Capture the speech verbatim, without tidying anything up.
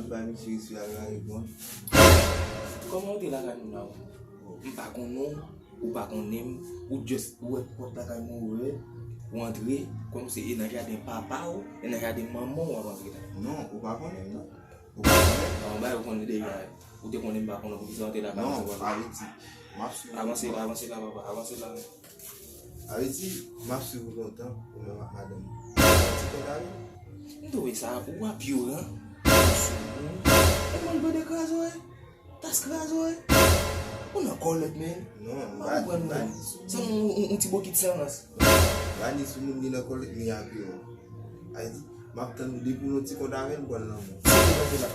Ba misye respè a, l pa reponn. Kòman w te lakay moun nan? M pa konnen w, ou pa konnen m, ou just ou wè pòt lakay mwen ouvè, ou antre, kòmsi e nan jaden papa w, e nan jaden manman w w ap antre la. Non, ou pa konnen m non. Ou pa konnen m. Bon, bay ou konnen deja. Ou te konnen m pa konnen w, poukisa w te lakay mwen? Non, sa vle di, m ap swiv ou. Avanse la, avanse la, papa, avanse la. Sa vle di, m ap swiv ou lontan, ou menm ak madanm ou. Ti kòdari? M twouve sa, ou ap yoran. E mwen, bande kraze, wi. Tas kraze, wi. Ou nan kòlèt, men. Non, m pa konprann, men. Sa yon, yon, yon ti bokit san rans. Bani sou moun li nan kòlèt, li ap yoran. Sa vle di, m ap tann ou depi w nan ti kòdari, m pral nan mò. Sa te pase la.